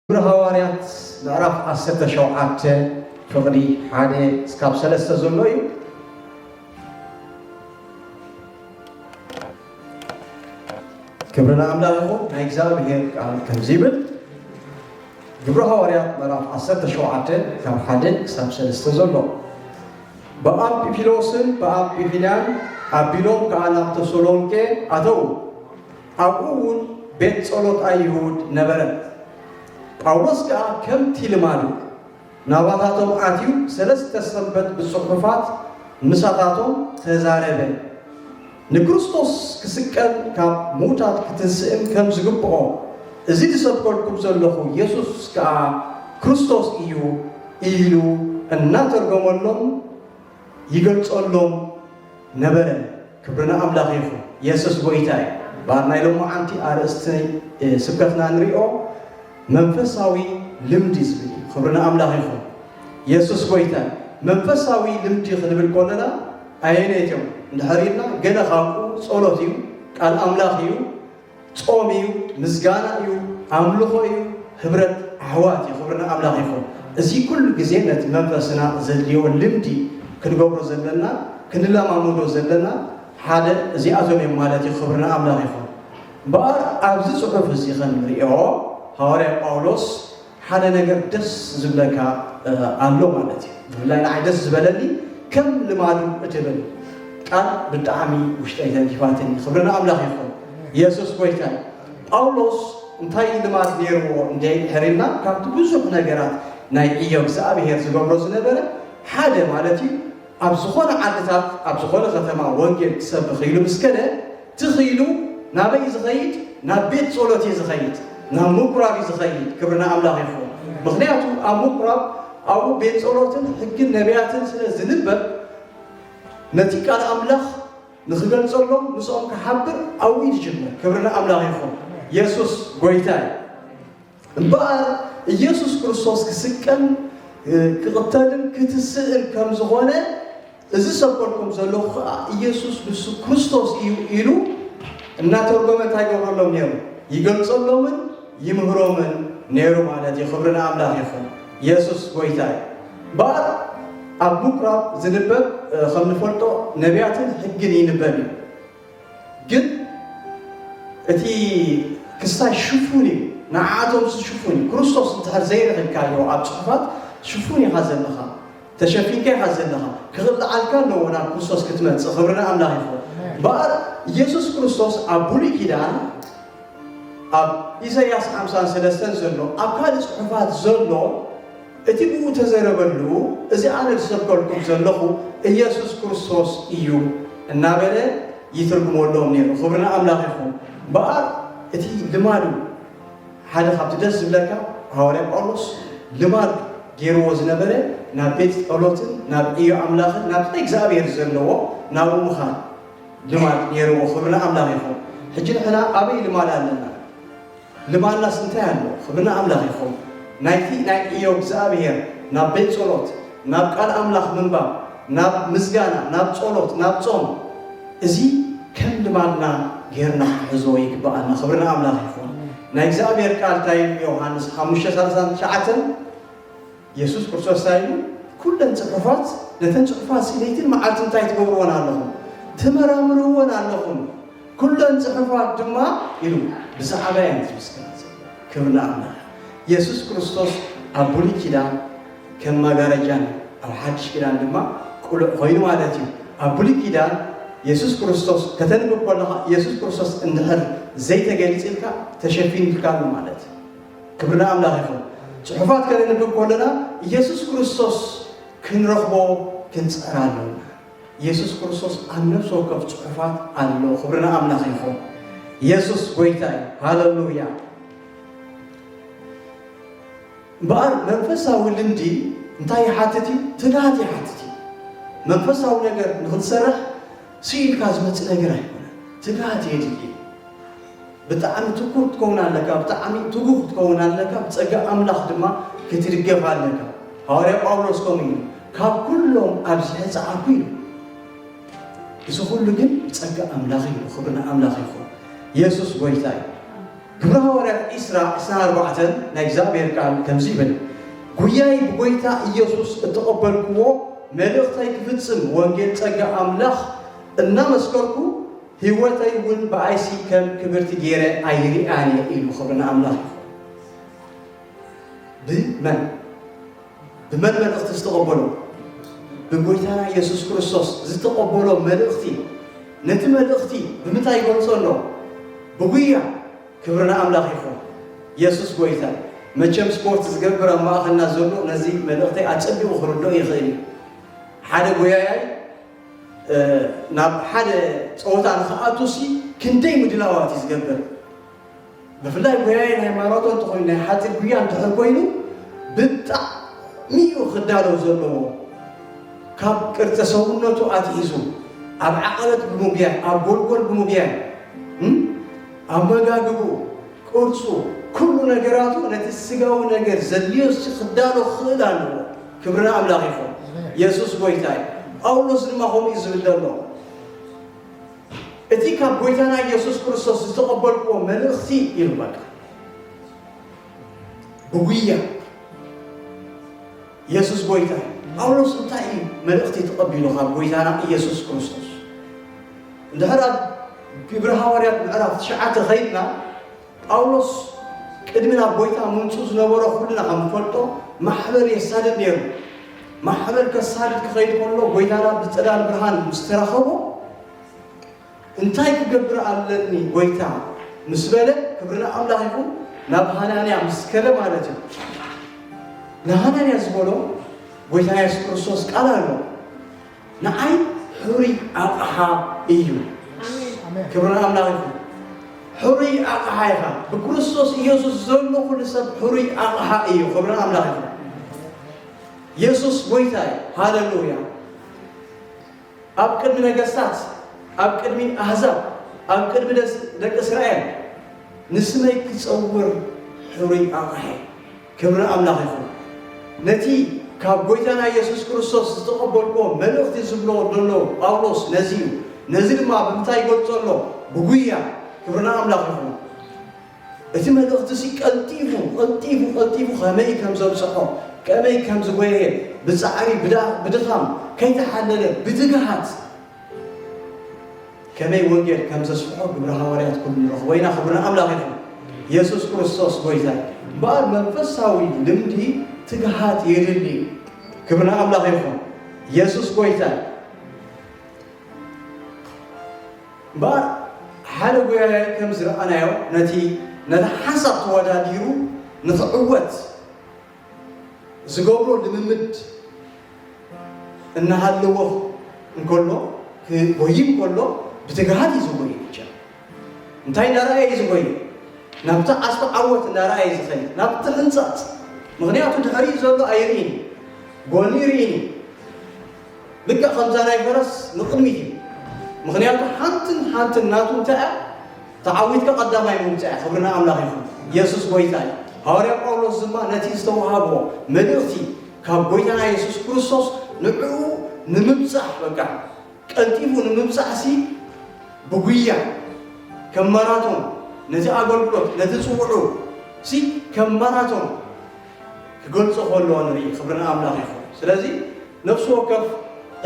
ግብሪ ሃዋርያት ምዕራፍ ዓሰርተ ሸውዓተ ፍቕዲ ሓደ እስካብ ሰለስተ ዘሎ እዩ። ክብሪ ንኣምላኽ ይኹን። ናይ እግዚኣብሔር ቃል ከምዚ ይብል፣ ግብሪ ሃዋርያት ምዕራፍ ዓሰርተ ሸውዓተ ካብ ሓደ ክሳብ ሰለስተ ዘሎ። ብኣምፊፊሎስን ብኣምፊፊልያን ኣቢሎም ከኣ ናብ ተሰሎንቄ ኣተዉ። ኣብኡ እውን ቤት ጸሎት ኣይሁድ ነበረት። ጳውሎስ ከኣ ከምቲ ልማዱ ናባታቶም ኣትዩ ሰለስተ ሰንበት ብጽሑፋት ምሳታቶም ተዛረበ። ንክርስቶስ ክስቀል ካብ ምዉታት ክትንስእን ከም ዝግብኦ፣ እዚ ዝሰብከልኩም ዘለኹ የሱስ ከኣ ክርስቶስ እዩ ኢሉ እናተርጎመሎም ይገልጸሎም ነበረ። ክብሪ ንኣምላኽ ይኹን። የሱስ ጐይታ እዩ። እምበኣር ናይ ሎማዓንቲ ኣርእስቲ፣ እ፣ ስብከትና ንሪኦ መንፈሳዊ ልምዲ ዝብል እዩ። ክብሪ ንኣምላኽ ይኹን። የሱስ ጐይታ እዩ። መንፈሳዊ ልምዲ ክንብል ከለና ኣየነየት እዮም? እንድሕር ኢልና ገለ ካብኡ ጸሎት እዩ፣ ቃል ኣምላኽ እዩ፣ ጾም እዩ፣ ምስጋና እዩ፣ ኣምልኾ እዩ፣ ህብረት ኣሕዋት እዩ። ክብሪ ንኣምላኽ ይኹን። እዚ ኩሉ ግዜ ነቲ መንፈስና ዘድልዮ ልምዲ ክንገብሮ ዘለና፣ ክንለማመዶ ዘለና ሓደ እዚኣቶም እዮም ማለት እዩ። ክብሪ ንኣምላኽ ይኹን። እምበኣር ኣብዚ ጽሑፍ እዚ ከም ንሪኦ ሃዋርያ ጳውሎስ ሓደ ነገር ደስ ዝብለካ፣ እ፣ ኣሎ ማለት እዩ። ብፍላይ ንዓይ ደስ ዝበለኒ ከም ልማዱ እትብል ቃል ብጣዕሚ ውሽጠይ ተንኪፋትኒ። ክብሪ ንኣምላኽ ይኹን። የሱስ ጐይታ እዩ። ጳውሎስ እንታይ ልማድ ነይርዎ እንድሕር ኢልና ካብቲ ብዙሕ ነገራት ናይ ዕዮ እግዚኣብሔር ዝገብሮ ዝነበረ ሓደ ማለት እዩ ኣብ ዝኾነ ዓድታት ኣብ ዝኾነ ከተማ ወንጌል ክሰብኽ ኢሉ ምስ ከደ ትኽ ኢሉ ናበይ እዩ ዝኸይድ? ናብ ቤት ጸሎት እዩ ዝኸይድ፣ ናብ ምኩራብ እዩ ዝኸይድ። ክብሪ ንኣምላኽ ይኹን። ምኽንያቱ ኣብ ምኩራብ ኣብኡ ቤት ጸሎትን ሕግን ነቢያትን ስለ ዝንበብ ነቲ ቃል ኣምላኽ ንኽገልጸሎም ምስኦም ክሓብር ኣብኡ እዩ ዝጅምር። ክብሪ ንኣምላኽ ይኹን። የሱስ ጐይታ እዩ። እምበኣር ኢየሱስ ክርስቶስ ክስቀል፣ እ፣ ክቕተልን ክትስእን ከም ዝኾነ እዚ ሰብከልኩም ዘለኹ ኸኣ ኢየሱስ ንሱ ክርስቶስ እዩ ኢሉ እናተርጎመ እንታይ ይገብረሎም ነይሩ? ይገልጸሎምን ይምህሮምን ነይሩ ማለት እዩ። ክብሪ ንኣምላኽ ይኹን። ኢየሱስ ጐይታ እዩ። እምበኣር ኣብ ምኩራብ ዝንበብ፣ እ፣ ከም ንፈልጦ ነቢያትን ሕግን ይንበብ እዩ። ግን እቲ ክስታይ ሽፉን እዩ፣ ንዓኣቶም ሽፉን እዩ። ክርስቶስ እንድሕር ዘይረኺብካዮ ኣብ ጽሑፋት ሽፉን ኢኻ ዘለኻ፣ ተሸፊንካ ኢኻ ዘለኻ። ክኽልዓልካ ኣለዎ ናብ ክርስቶስ ክትመጽእ። ክብሪ ንኣምላኽ ይኹን። እምበኣር ኢየሱስ ክርስቶስ ኣብ ብሉይ ኪዳን ኣብ ኢሳይያስ ሓምሳን ሰለስተን ዘሎ፣ ኣብ ካልእ ጽሑፋት ዘሎ፣ እቲ ብኡ ተዘረበሉ፣ እዚ ኣነ ዝሰብከልኩም ዘለኹ ኢየሱስ ክርስቶስ እዩ እናበለ ይትርጉመሎም ነይሩ። ክብሪ ንኣምላኽ ይኹን። እምበኣር እቲ ልማዱ፣ ሓደ ካብቲ ደስ ዝብለካ፣ ሃዋርያ ጳውሎስ ልማድ ገይርዎ ዝነበረ ናብ ቤት ጸሎትን ናብ ዕዮ ኣምላኽን ናብ እግዚኣብሔር ዘለዎ ናብኡ ምኻድ ልማድ ነይርዎ። ክብሪ ንኣምላኽ ይኹን። ሕጂ ንሕና ኣበይ ልማድ ኣለና? ልማድናስ እንታይ ኣሎ? ክብሪ ንኣምላኽ ይኹን። ናይቲ ናይ ዕዮ እግዚኣብሔር ናብ ቤት ጸሎት፣ ናብ ቃል ኣምላኽ ምንባብ፣ ናብ ምስጋና፣ ናብ ጸሎት፣ ናብ ጾም፣ እዚ ከም ልማድና ጌርና ክንሕዞ ይግብኣና። ክብሪ ንኣምላኽ ይኹን። ናይ እግዚኣብሔር ቃል እንታይ ኢሉ? ዮሃንስ ሓሙሽተ ሰላሳን ትሽዓተን የሱስ ክርስቶስ እንታይ ኢሉ? ኩለን ጽሑፋት፣ ነተን ጽሑፋት ለይትን መዓልትን እንታይ ትገብርወን ኣለኹም? ትመራምርወን ኣለኹም። ኩለን ጽሑፋት ድማ ኢሉ ብዛዕባ እየን ዝምስክራ ዘለዋ። ክብሪ ንኣምላኽ። የሱስ ክርስቶስ ኣብ ብሉይ ኪዳን ከም መጋረጃን ኣብ ሓድሽ ኪዳን ድማ ቅሉዕ ኮይኑ ማለት እዩ። ኣብ ብሉይ ኪዳን የሱስ ክርስቶስ ከተንብብ ከለኻ የሱስ ክርስቶስ እንድሕር ዘይተገሊጽልካ ተሸፊንልካ ኣሎ ማለት እዩ። ክብሪ ንኣምላኽ ይኹን። ጽሑፋት ከነንብብ ከለና ኢየሱስ ክርስቶስ ክንረኽቦ ክንጽዕር ኣለና። ኢየሱስ ክርስቶስ ኣብ ነፍሲ ወከፍ ጽሑፋት ኣሎ። ክብሪ ንኣምላኽ ይኹን። ኢየሱስ ጐይታ እዩ። ሃሌሉያ። እምበኣር መንፈሳዊ ልምዲ እንታይ ይሓትት እዩ? ትግሃት ይሓትት እዩ። መንፈሳዊ ነገር ንኽትሰርሕ ስኢልካ ዝመጽእ ነገር ኣይኮነን። ትግሃት የድሊ። ብጣዕሚ ትኩር ክትከውን ኣለካ፣ ብጣዕሚ ትጉህ ክትከውን ኣለካ፣ ብጸጋ ኣምላኽ ድማ ክትድገፍ ኣለካ። ሃዋርያ ጳውሎስ ከምኡ ኢሉ፣ "ካብ ኩሎም ኣብዚሐ ጸዓርኩ" ኢሉ። እዚ ኩሉ ግን ብጸጋ ኣምላኽ እዩ። ክብሪ ንኣምላኽ ይኹን። የሱስ ጐይታ እዩ። ግብረ ሃዋርያት ዕስራ ዕስራን ኣርባዕተን ናይ እግዚኣብሔር ቃል ከምዚ ይብል፣ ጉያይ ብጎይታ ኢየሱስ እተቐበልክዎ መልእኽተይ ክፍጽም ወንጌል ጸጋ ኣምላኽ እናመስከርኩ ህይወተይ እውን ብኣይሲ ከም ክብርቲ ገይረ ኣይሪኣን እየ ኢሉ። ክብሪ ንኣምላኽ ይኹን። ብመን ብመን መልእኽቲ ዝተቐበሎ? ብጎይታና ኢየሱስ ክርስቶስ ዝተቐበሎ መልእኽቲ። ነቲ መልእኽቲ ብምንታይ ይገልጾ ኣሎ? ብጉያ። ክብሪ ንኣምላኽ ይኹን። ኢየሱስ ጎይታ። መቸም ስፖርት ዝገብር ኣብ ማእኸልና ዘሎ ነዚ መልእኽተይ ኣጸቢቑ ክርድኦ ይኽእል እዩ። ሓደ ጎያያይ ናብ ሓደ ፀወታ ንክኣቱሲ ክንደይ ምድላዋት እዩ ዝገብር። ብፍላይ ጎያይ ናይ ማራቶን እንተኮይኑ ናይ ሓፂር ጉያ እንድሕር ኮይኑ ብጣዕሚ እዩ ክዳለው ዘለዎ። ካብ ቅርፂ ሰውነቱ ኣትሒዙ ኣብ ዓቐበት ብምጉያይ ኣብ ጎልጎል ብምጉያይ ኣመጋግብኡ ቅርጹ ኩሉ ነገራቱ ነቲ ስጋዊ ነገር ዘድልዮ ክዳሎ ክኽእል ኣለዎ። ክብሪ ንኣምላኽ ይኹን። የሱስ ጎይታ እዩ። ጳውሎስ ድማ ከምኡ እዩ ዝብል ዘሎ። እቲ ካብ ጎይታና ኢየሱስ ክርስቶስ ዝተቐበልክዎ መልእኽቲ ኢሉ በቃ ብጉያ የሱስ ጎይታ እዩ። ጳውሎስ እንታይ እዩ መልእኽቲ ተቐቢሉ ካብ ጎይታና ኢየሱስ ክርስቶስ? እንድሕር ኣብ ግብሪ ሃዋርያት ምዕራፍ ትሽዓተ ኸይድና ጳውሎስ ቅድሚ ናብ ጎይታ ምምፅኡ ዝነበሮ ኩልና ከም ንፈልጦ ማሕበር የሳድድ ነይሩ። ማሕበር ከሳድድ ክኸይድ ከሎ ጎይታና ብፅላል ብርሃን ምስ ተረኸቦ እንታይ ክገብር ኣለኒ ጎይታ ምስ በለ ክብሪ ንኣምላኽ ይኹን ናብ ሃናንያ ምስ ከደ ማለት እዩ። ንሃናንያ ዝበሎ ጎይታ የሱስ ክርስቶስ ቃል ኣሎ። ንዓይ ሕሩይ ኣቕሓ እዩ። ክብሪ ንኣምላኽ ይኹን። ሕሩይ ኣቕሓ ኢኻ። ብክርስቶስ ኢየሱስ ዘሎ ኩሉ ሰብ ሕሩይ ኣቕሓ እዩ። ክብሪ ንኣምላኽ ይኹን። የሱስ ጎይታ እዩ። ሃለሉያ። ኣብ ቅድሚ ነገስታት፣ ኣብ ቅድሚ ኣህዛብ፣ ኣብ ቅድሚ ደስ- ደቂ እስራኤል ንስመይ ክጸውር ሕሩይ ኣቕሓ እየ። ክብሪ ኣምላኽ ይኹን። ነቲ ካብ ጎይታና ኢየሱስ ክርስቶስ ዝተቐበልክዎ መልእኽቲ ዝብሎ ዘሎ ጳውሎስ ነዚ እዩ። ነዚ ድማ ብምንታይ ይገልጾ ኣሎ? ብጉያ። ክብሪ ንኣምላኽ ይኹን። እቲ መልእኽቲ ሲ ቀልጢፉ ቀልጢፉ ቀልጢፉ ከመይ ከም ዘብፅሖ ከመይ ከም ዝጎየየ ብፃዕሪ ብዳ- ብድኻም ከይተሓለለ ብትግሃት ከመይ ወንጌል ከም ዘስፍሖ ግብረ ሃዋርያት ኩሉ ንረኽቦ ኢና። ክብሪ ንኣምላኽ ይኹን። የሱስ ክርስቶስ ጎይታ እዩ። እምበኣር መንፈሳዊ ልምዲ ትግሃት የድሊ እዩ። ክብሪ ንኣምላኽ ይኹን። የሱስ ጎይታ እዩ። እምበኣር ሓደ ጎያያይ ከም ዝረኣናዮ ነቲ ነቲ ሓንሳብ ተወዳዲሩ ንኽዕወት ዝገብሮ ልምምድ እናሃለዎ እንከሎ ክጎይ እንከሎ ብትግሃት እዩ ዝጎይ። ብቻ እንታይ እንዳረኣየ እዩ ዝጎይ? ናብቲ ዓስቢ ዓወት እንዳረኣየ እዩ ዝኸይድ፣ ናብቲ ሕንፃፅ። ምኽንያቱ ድሕሪኡ ዘሎ ኣይርእን እዩ፣ ጎኒ ይርእን እዩ። ልክዕ ከምዛ ናይ ፈረስ ንቕድሚት እዩ። ምኽንያቱ ሓንትን ሓንትን ናቱ እንታይ እያ? ተዓዊትካ ቀዳማይ ምምፃእ እያ። ክብሪ ንኣምላኽ ይኹን። የሱስ ጎይታ እዩ። ሃዋርያ ጳውሎስ ድማ ነቲ ዝተዋሃቦ መልእኽቲ ካብ ጎይታና የሱስ ክርስቶስ ንዕኡ ንምብፃሕ በቃ ቀልጢፉ ንምብፃሕሲ ብጉያ ከም ማራቶን ነቲ ኣገልግሎት ነቲ ፅውዑ ሲ ከም ማራቶን ክገልጾ ከለዎ ንርኢ። ክብሪ ንኣምላኽ ይኹን። ስለዚ ነፍሲ ወከፍ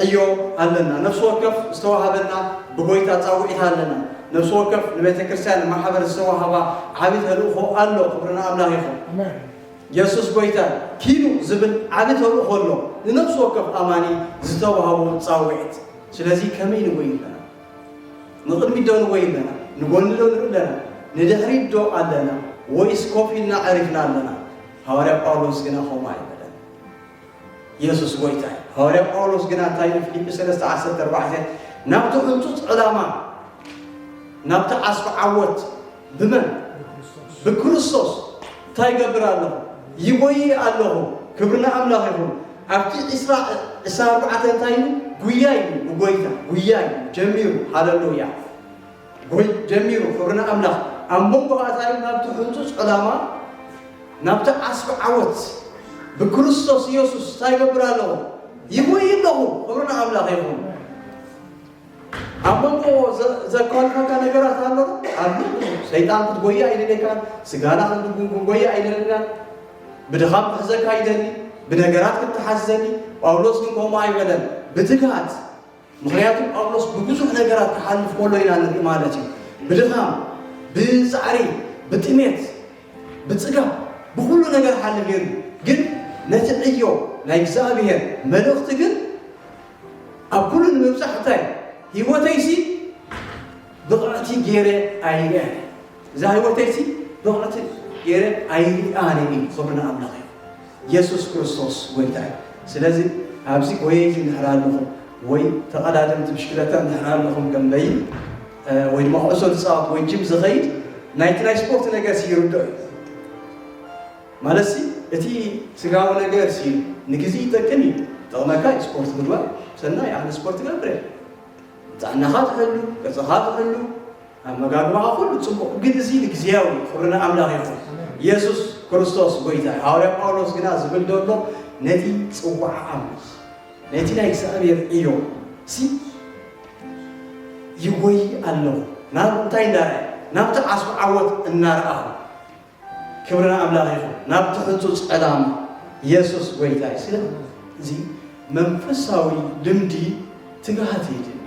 ዕዮ ኣለና። ነፍሲ ወከፍ ዝተዋሃበና ብጎይታ ጻውዒት ኣለና። ነፍሲ ወከፍ ንቤተ ክርስቲያን ንማሕበር ዝተዋሃባ ዓቢ ተልእኾ ኣሎ። ክብሪ ንኣምላኽ ይኹን። ኣሜን። የሱስ ጎይታ ኪኑ ዝብል ዓቢ ተልእኾ ኣሎ። ንነፍሲ ወከፍ ኣማኒ ዝተዋሃቦ ጻውዒት። ስለዚ ከመይ ንጎይ ኣለና? ንቕድሚት ዶ ንጎይ ኣለና? ንጎኒ ዶ ንርኢ ኣለና? ንድሕሪት ዶ ኣለና? ወይስ ኮፍ ኢልና ዓሪፍና ኣለና? ሃዋርያ ጳውሎስ ግና ከምኡ ኣይበለን። የሱስ ጎይታ እዩ። ሃዋርያ ጳውሎስ ግና እንታይ ኢሉ? ፊልጲ ሰለስተ ዓሰርተ ኣርባዕተ ናብቲ ህንጹጽ ዕላማ ናብቲ ዓስቢ ዓወት ብመን? ብክርስቶስ እንታይ ይገብር ኣለኹ? ይጎይ ኣለኹ። ክብሪ ንኣምላኽ ይኹን። ኣብቲ ዕስራ ዕስራ ኣርባዕተ እንታይ ኢሉ? ጉያ ኢሉ ብጎይታ ጉያ ኢሉ ጀሚሩ። ሃለሉያ። ጎይ ጀሚሩ። ክብሪ ንኣምላኽ። ኣብ መንጎ ኣታዩ ናብቲ ህንጹጽ ዕላማ ናብቲ ዓስቢ ዓወት ብክርስቶስ ኢየሱስ እንታይ ይገብር ኣለኹ? ይጎይ ኣለኹ። ክብሪ ንኣምላኽ ይኹን። ኣብ መንጎ ዘ- ዘኳልፈካ ነገራት ኣሎ ዶ? ኣብ ልቡ ሰይጣን ክትጎይ ኣይደልየካን፣ ስጋና ክንጎይ ኣይደልየናን። ብድኻም ክሕዘካ ይደሊ፣ ብነገራት ክትሓዝ ይደሊ። ጳውሎስ ግን ከምኡ ኣይበለን። ብትግሃት፣ ምኽንያቱ ጳውሎስ ብብዙሕ ነገራት ክሓልፍ ከሎ ኢና ንርኢ ማለት እዩ። ብድኻም፣ ብጻዕሪ፣ ብጥሜት፣ ብጽጋብ፣ ብኹሉ ነገር ሓልፍ ነይሩ። ግን ነቲ ዕዮ ናይ እግዚኣብሔር መልእኽቲ ግን ኣብ ኩሉ ንምብጻሕ እንታይ? ህይወተይሲ ብቕዕቲ ገይረ ኣይርእያን። እዛ ህይወተይሲ ብቕዕቲ ገይረ ኣይርእያን እየ። ክብሪ ንኣምላኽ እዩ። የሱስ ክርስቶስ ጎይታ እዩ። ስለዚ ኣብዚ ጎየይቲ እንድሕር ኣለኹም ወይ ተቐዳደምቲ ብሽክለታ እንድሕር ኣለኹም፣ ገንበይ፣ እ፣ ወይ ድማ ኩዕሶ ዝጻወት ወይ ጂም ዝኸይድ፣ ናይቲ ናይ ስፖርት ነገር ይርድኦ እዩ። ማለትሲ እቲ ስጋዊ ነገር ሲ ንግዜ ይጠቅም እዩ፣ ይጠቕመካ እዩ። ስፖርት ምግባር ሰናይ፣ ኣነ ስፖርት ገብረ። ጥዕናኻ ትሕሉ፣ ቅርጽኻ ትሕሉ፣ ኣመጋግባኻ ኩሉ ጽቡቕ። ግን እዚ ንግዜያዊ። ክብሪ ንኣምላኽ ይኹን። የሱስ ክርስቶስ ጎይታ እዩ። ሃዋርያ ጳውሎስ ግና ዝብል ዘሎ ነቲ ጽዋዕ ኣምላኽ፣ ነቲ ናይ እግዚኣብሔር ዕዮ ሲ ይጎይ ኣለኹ። ናብ እንታይ እንዳርኣየ? ናብቲ ዓስቢ ዓወት እናረኣኹ። ክብሪ ንኣምላኽ ይኹን። ናብቲ ህጹጽ ዕላማ። የሱስ ጎይታ እዩ። ስለዚ መንፈሳዊ ልምዲ ትግሃት የድሊ።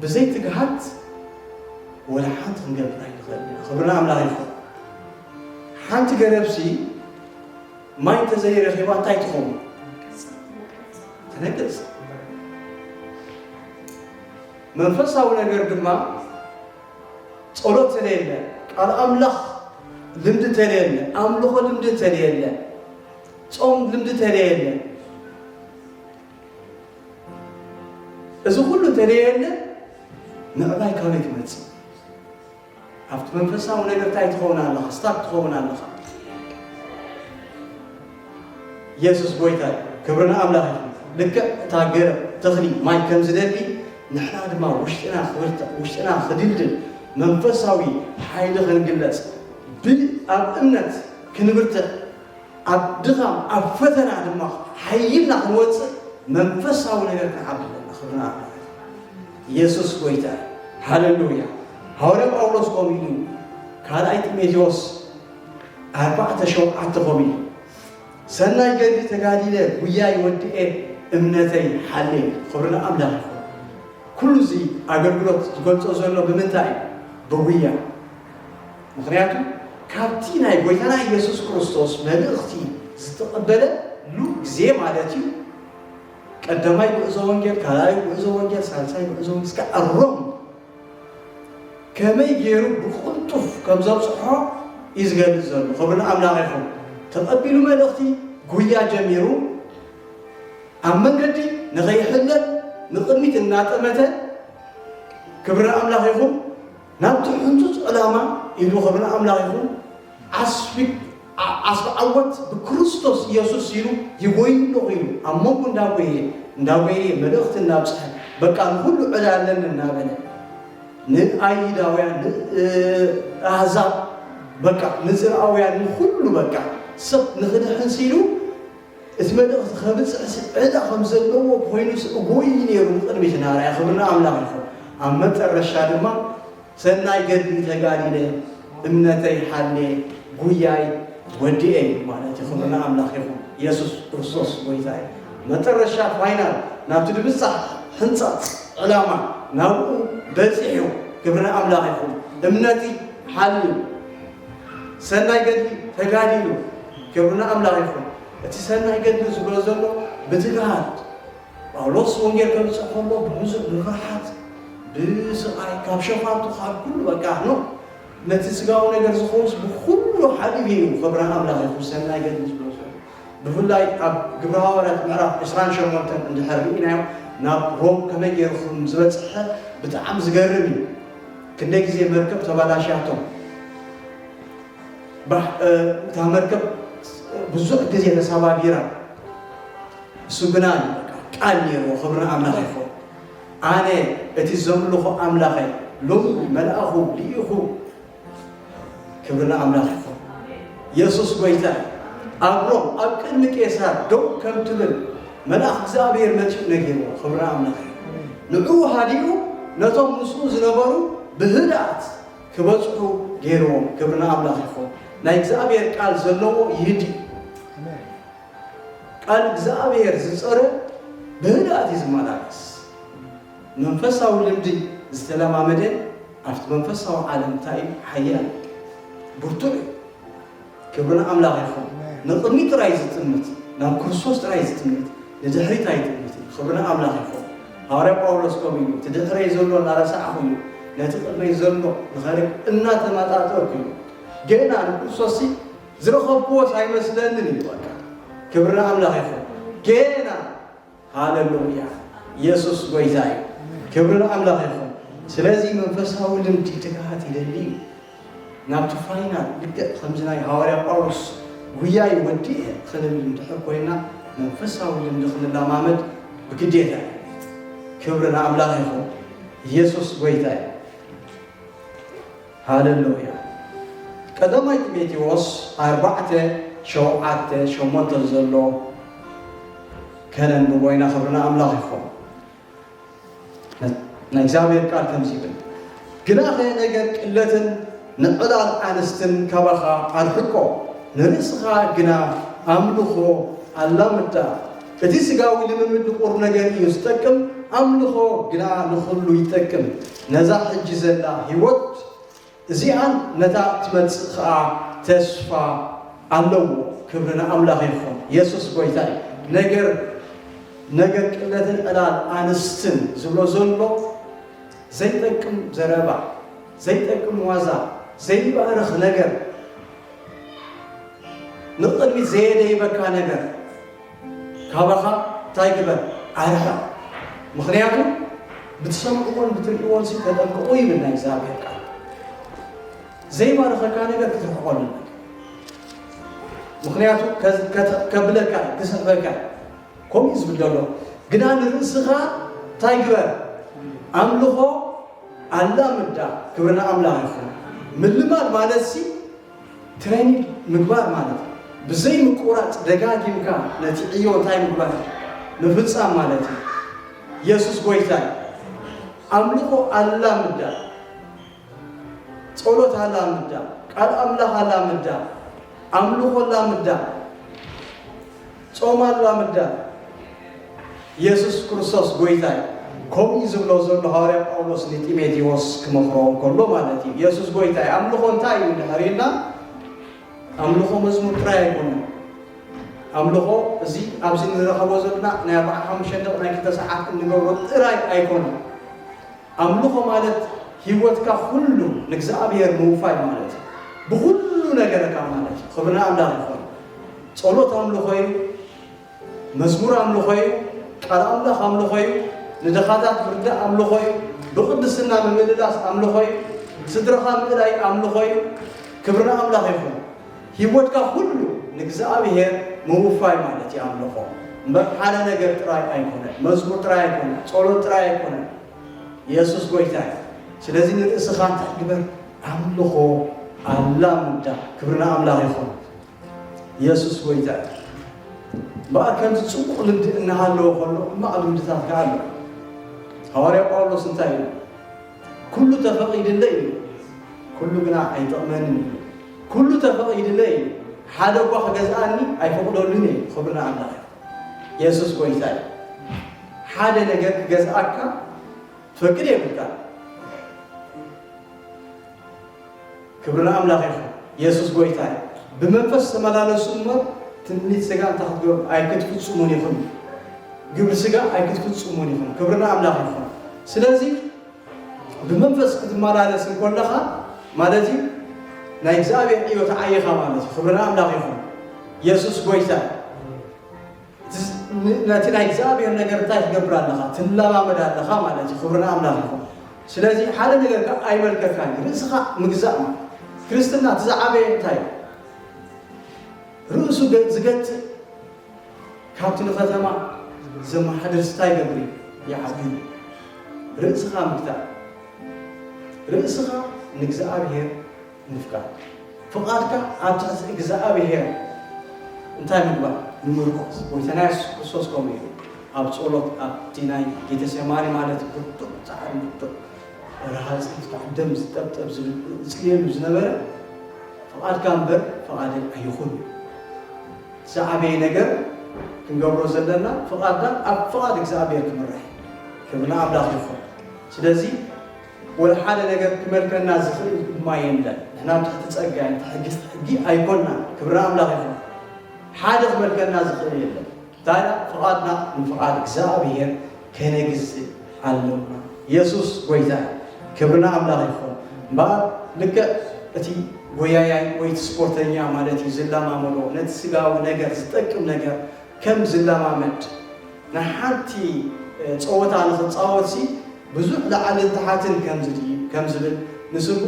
ብዘይ ትግሃት ወላ ሓንቲ ክንገብር ኣይንኽእልን ኢና። ክብሪ ንኣምላኽ ይኹን። ሓንቲ ገረብሲ ማይ እንተዘይረኺባ እንታይ ትኸውን? ትነቅጽ። መንፈሳዊ ነገር ድማ ጸሎት ተለየለ፣ ቃል ኣምላኽ ልምዲ ተለየለ፣ ኣምልኾ ልምዲ ተለየለ፣ ጾም ልምዲ ተለየለ፣ እዚ ኩሉ ተለየለ፣ ምዕባይ ካበይ ክመጽእ? ኣብቲ መንፈሳዊ ነገር እንታይ ትኸውን ኣለኻ? ስታክ ትኸውን ኣለኻ። የሱስ ጎይታ እዩ። ክብሪ ንኣምላኽ ይኹን። ልክዕ እታ ገረብ ተኽሊ ማይ ከም ዝደሊ፣ ንሕና ድማ ውሽጥና ክብርትዕ፣ ውሽጥና ክድልድል፣ መንፈሳዊ ሓይሊ ክንግለጽ፣ ብ-፣ ኣብ እምነት ክንብርትዕ፣ ኣብ ድኻም፣ ኣብ ፈተና ድማ ሓይልና ክንወጽእ መንፈሳዊ ነገር ክንዓቢ ኣለና። ክብሪ ንኣምላኽ። የሱስ ጎይታ እዩ። ሃሌሉያ። ሃዋርያ ጳውሎስ ከምኡ ኢሉ፣ ካልኣይ ጢሞቴዎስ ኣርባዕተ ሸውዓተ ከምኡ ኢሉ፣ "ሰናይ ገድሊ ተጋዲለ፣ ጉያይ ወድኤ፣ እምነተይ ሓልየ።" ክብሪ ንኣምላኽ ይኹን። ኩሉ እዚ ኣገልግሎት ዝገልጾ ዘሎ ብምንታይ እዩ? ብጉያ። ምኽንያቱ ካብቲ ናይ ጎይታና ኢየሱስ ክርስቶስ መልእኽቲ ዝተቐበለሉ ግዜ ማለት እዩ። ቀዳማይ ጉዕዞ ወንጌል፣ ካልኣይ ጉዕዞ ወንጌል፣ ሳልሳይ ጉዕዞ ወንጌል፣ እስከ ኣሮም ከመይ ገይሩ ብቕልጡፍ ከም ዘብጽሖ እዩ ዝገልጽ ዘሎ። ክብሪ ንኣምላኽ ይኹን። ተቐቢሉ መልእኽቲ፣ ጉያ ጀሚሩ፣ ኣብ መንገዲ ንኸይሕለል ንቕድሚት እናጠመተ፣ ክብሪ ንኣምላኽ ይኹን፣ ናብቲ ሕንጹጽ ዕላማ ኢሉ፣ ክብሪ ንኣምላኽ ይኹን፣ ዓስቢ፣ ዓ-፣ ዓስቢ ዓወት ብክርስቶስ ኢየሱስ ኢሉ ይጎይ ኣለኹ ኢሉ፣ ኣብ መንጎ እንዳጎየ፣ እንዳጎየ፣ መልእኽቲ እናብጽሐ፣ በቃ ንኹሉ ዕዳ ኣለኒ እናበለ፣ ንኣይሁዳውያን፣ ን-፣ ኣህዛብ፣ በቃ ንጽርኣውያን፣ ንኹሉ በቃ ሰብ ንኽድሕን ሲሉ እቲ መልእኽቲ ከብጽሕ ሲ ዕዳ ከም ዘለዎ ኮይኑ ሲ እጎይ ነይሩ ንቕድሚት እናርኣየ። ክብሪ ንኣምላኽ ይኹን። ኣብ መጨረሻ ድማ "ሰናይ ገድሊ ተጋዲለ፣ እምነተይ ሓልየ፣ ጉያይ ወዲኤ" ማለት እዩ። ክብሪ ንኣምላኽ ይኹን። የሱስ ክርስቶስ ጎይታ እዩ። መጨረሻ ፋይናል ናብቲ ድብጻሕ ሕንጻጽ ዕላማ ናብኡ በጺሑ። ክብሪ ንኣምላኽ ይኹን። እምነቲ ሓልዩ፣ ሰናይ ገድሊ ተጋዲሉ። ክብሪ ንኣምላኽ ይኹን። እቲ ሰናይ ገድሊ ዝብሎ ዘሎ ብትግሃት፣ ጳውሎስ ወንጌል ከብጽሕ ከሎ ብብዙሕ፣ ብፍርሓት፣ ብስቓይ፣ ካብ ሸፋቱ፣ ካብ ኩሉ በቃ ኖ፣ ነቲ ስጋዊ ነገር ዝኸውስ ብኹሉ ሓሊፉ እዩ። ክብሪ ንኣምላኽ ይኹን። ሰናይ ገድሊ ዝብሎ ዘሎ ብፍላይ ኣብ ግብረ ሃዋርያት ምዕራፍ ዕስራን ሸሞንተን እንድሕር ርኢናዮ፣ ናብ ሮም ከመይ ገይሩ ከም ዝበጽሐ ብጣዕሚ ዝገርም እዩ። ክንደይ ግዜ መርከብ ተባላሽያቶም፣ ባሕ-፣ እ፣ እታ መርከብ ብዙሕ ግዜ ተሰባቢራ፣ እሱ ግና ቃል ነይርዎ። ክብሪ ንኣምላኽ ይኹን። "ኣነ እቲ ዘምልኾ ኣምላኸይ ሎሚ መልኣኹ ልኢኹ" ክብሪ ንኣምላኽ ይኹን። የሱስ ጎይታ እዩ። ኣብ ሮም ኣብ ቅድሚ ቄሳር ደው ከም ትብል መልኣኽ እግዚኣብሔር መጺኡ ነጊርዎ። ክብሪ ንኣምላኽ እዩ። ንዕኡ ሃዲኡ ነቶም ምስኡ ዝነበሩ ብህድኣት ክበጽሑ ገይርዎም። ክብሪ ንኣምላኽ ይኹን። ናይ እግዚኣብሔር ቃል ዘለዎ ይህዲ። ቃል እግዚኣብሔር ዝጸረ ብህድኣት እዩ ዝመላለስ። መንፈሳዊ ልምዲ ዝተለማመደ ኣብቲ መንፈሳዊ ዓለም እንታይ እዩ? ሓያል፣ ብርቱዕ እዩ። ክብሪ ንኣምላኽ ይኹን። ንቕድሚት ጥራይ ዝጥምት፣ ናብ ክርስቶስ ጥራይ ዝጥምት፣ ንድሕሪት ኣይጥምትን። ክብሪ ንኣምላኽ ይኹን። ሃዋርያ ጳውሎስ ከምኡ ኢሉ፣ እቲ ድሕረይ ዘሎ እናረሳዕኹ እዩ፣ ነቲ ቅድመይ ዘሎ ንኸርብ እናተመጣጠርኩ እዩ። ገና ንክርስቶስሲ ዝረኸብክዎስ ኣይመስለንን እዩ። በቃ ክብሪ ንኣምላኽ ይኹን። ገና ሃሌሉያ፣ ኢየሱስ ጎይታ እዩ። ክብሪ ንኣምላኽ ይኹን። ስለዚ መንፈሳዊ ልምዲ ትግሃት ይደሊ እዩ። ናብቲ ፋይናል ልክዕ ከምዚ ናይ ሃዋርያ ጳውሎስ ጉያይ ወዲኤ ክንብል እንድሕር ኮይና መንፈሳዊ ልምዲ ክንለማመድ ብግዴታ እዩ። ክብሪ ንኣምላኽ ይኹን። ኢየሱስ ጎይታ እዩ። ሃሌሉያ። ቀዳማይ ጢሞቴዎስ ኣርባዕተ ሸውዓተ ሸሞንተ ዘሎ ከነንብቦ ኢና። ክብሪ ንኣምላኽ ይኹን። ናይ እግዚኣብሔር ቃል ከምዚ ይብል፣ ግናኸ ነገር ቅለትን ንዕላል ኣንስትን ካባኻ ኣርሕቆ፣ ንርእስኻ ግና ኣምልኾ ኣላምዳ። እቲ ስጋዊ ልምምድ ንቁር ነገር እዩ ዝጠቅም፣ ኣምልኾ ግና ንኹሉ ይጠቅም። ነዛ ሕጂ ዘላ ህይወት እዚኣን ነታ ትመጽእ ኸኣ ተስፋ ኣለዎ። ክብሪ ንኣምላኽ ይኹን። የሱስ ጐይታ እዩ። ነገር ነገር ቅለትን ዕላል ኣንስትን ዝብሎ ዘሎ ዘይጠቅም ዘረባ፣ ዘይጠቅም ዋዛ፣ ዘይባርኽ ነገር፣ ንቕድሚት ዘየደይበካ ነገር ካባኻ እንታይ ግበር? ኣርሕቕ። ምኽንያቱ ብትሰምዕዎን ብትርእይዎን ሲ ተጠንቀቑ ይብል ናይ እግዚኣብሔር ቃል። ዘይባርኸካ ነገር ክትርሕቆ ኣለካ። ምኽንያቱ ከ- ከተ- ከብለካ እዩ፣ ክስሕበካ እዩ። ከምኡ እዩ ዝብል ዘሎ። ግና ንርእስኻ እንታይ ግበር? ኣምልኾ ኣላምዳ። ክብሪ ንኣምላኽ ይኹን። ምልማድ ማለት ሲ ትሬኒንግ ምግባር ማለት እዩ። ብዘይ ምቁራጽ ደጋጊምካ ነቲ ዕዮ እንታይ ምግባር? ምፍጻም ማለት እዩ። የሱስ ጐይታ እዩ። ኣምልኾ ኣላምዳ፣ ጸሎት ኣላምዳ፣ ቃል ኣምላኽ ኣላምዳ፣ ኣምልኾ ኣላምዳ፣ ጾም ኣላምዳ። የሱስ ክርስቶስ ጐይታ እዩ። ከምኡ እዩ ዝብሎ ዘሎ ሃዋርያ ጳውሎስ ንጢሞቴዎስ ክመኽሮ እንከሎ ማለት እዩ። የሱስ ጐይታ እዩ። ኣምልኾ እንታይ እዩ እንድሕር ኢልና፣ ኣምልኾ መዝሙር ጥራይ ኣይኮነን። ኣምልኾ እዚ ኣብዚ ንረኸቦ ዘለና ናይ ኣርብዓ ሓሙሽተ ደቕ ናይ ክልተ ሰዓት እንገብሮ ጥራይ ኣይኮነን። ኣምልኾ ማለት ህይወትካ ኩሉ ንእግዚኣብሔር ምውፋይ ማለት እዩ። ብኹሉ ነገርካ ማለት እዩ። ክብሪ ንኣምላኽ ይኹን። ጸሎት ኣምልኾ እዩ። መዝሙር ኣምልኾ እዩ። ቃል ኣምላኽ ኣምልኾ እዩ። ንድኻታት ምርዳእ ኣምልኾ እዩ። ብቕድስና ምምልላስ ኣምልኾ እዩ። ስድራኻ ምእላይ ኣምልኾ እዩ። ክብሪ ንኣምላኽ ይኹን። ህይወትካ ኩሉ ንእግዚኣብሔር ምውፋይ ማለት እዩ ኣምልኾ። እምበር ሓደ ነገር ጥራይ ኣይኮነን። መዝሙር ጥራይ ኣይኮነን። ጸሎት ጥራይ ኣይኮነን። የሱስ ጐይታ እዩ። ስለዚ ንርእስኻ እንታይ ግበር? ኣምልኾ ኣላምዳ። ክብሪ ንኣምላኽ ይኹን። የሱስ ጐይታ እዩ። እምበኣር ከምዚ ጽቡቕ ልምዲ እናሃለወ ከሎ ሕማቕ ልምድታት ከኣ ኣሎ። ሃዋርያ ጳውሎስ እንታይ ኢሉ? "ኩሉ ተፈቒዱለይ እዩ፣ ኩሉ ግና ኣይጠቕመንን እዩ። ኩሉ ተፈቒዱለይ እዩ፣ ሓደ እኳ ክገዝኣኒ ኣይፈቕደሉን እዩ።" ክብሪ ንኣምላኽ እዩ። የሱስ ጐይታ እዩ። ሓደ ነገር ክገዝኣካ ትፈቅድ የብልካ። ክብሪ ንኣምላኽ ይኹን። የሱስ ጐይታ እዩ። ብመንፈስ ተመላለሱ እሞ ትምኒት ስጋ እንታይ ክትገብሩ? ኣይክትፍጽሙን ኢኹም። ግብሪ ስጋ ኣይክትፍጽሙን ኢኹም። ክብሪ ንኣምላኽ ይኹን። ስለዚ ብመንፈስ ክትመላለስ እንከለኻ ማለት እዩ ናይ እግዚኣብሔር ዕዮ ተዓይኻ ማለት እዩ። ክብሪ ንኣምላኽ ይኹን። የሱስ ጐይታ እዩ። ን- ነቲ ናይ እግዚኣብሔር ነገር እንታይ ትገብር ኣለኻ? ትለማመድ ኣለኻ ማለት እዩ። ክብሪ ንኣምላኽ ይኹን። ስለዚ ሓደ ነገር ከ ኣይመልከካን እዩ። ርእስኻ ምግዛእ ማለት ክርስትና እቲ ዝዓበየ እንታይ እዩ? ርእሱ ገ- ዝገትእ ካብቲ ንኸተማ ዘመሓድር እንታይ ይገብር እዩ? ይዓቢ እዩ። ርእስኻ ምግታእ፣ ርእስኻ ንእግዚኣብሔር ምፍቃር፣ ፍቓድካ ኣብ ትሕቲ እግዚኣብሔር እንታይ ምግባር? ምምርኮስ። ጐይታና የሱስ ክርስቶስ ከምኡ እዩ። ኣብ ጸሎት ኣብቲ ናይ ጌተሰማኒ ማለት ብርቱዕ ጻዕሪ፣ ብርቱዕ ረሃጽ፣ ደም ዝጠብጠብ ዝብል ዝጽልየሉ ዝነበረ፣ ፍቓድካ እምበር ፍቓደይ ኣይኹን። ዝዓበየ ነገር ክንገብሮ ዘለና ፍቓድና ኣብ ፍቓድ እግዚኣብሔር ክምራሕ። ክብሪ ንኣምላኽ ይኹን። ስለዚ ወላ ሓደ ነገር ክመልከና ዝኽእል ድማ የለን። ንሕና ትሕቲ ጸጋ፣ ትሕቲ ሕጊ ኣይኮንና። ክብሪ ንኣምላኽ ይኹን። ሓደ ክመልከና ዝኽእል የለን። ታዲያ ፍቓድና ንፍቓድ እግዚኣብሔር ከነግዝእ ኣለና። የሱስ ጎይታ እዩ። ክብሪ ንኣምላኽ ይኹን። እምበኣር ልክዕ እቲ ጎያያይ ወይ እቲ ስፖርተኛ ማለት እዩ ዝለማመዶ፣ ነቲ ስጋዊ ነገር ዝጠቅም ነገር ከም ዝለማመድ፣ ንሓንቲ ጸወታ ንኽጻወትሲ ብዙሕ ላዕልን ታሕትን ከም ዝድይብ፣ ከም ዝብል፣ ንስግኡ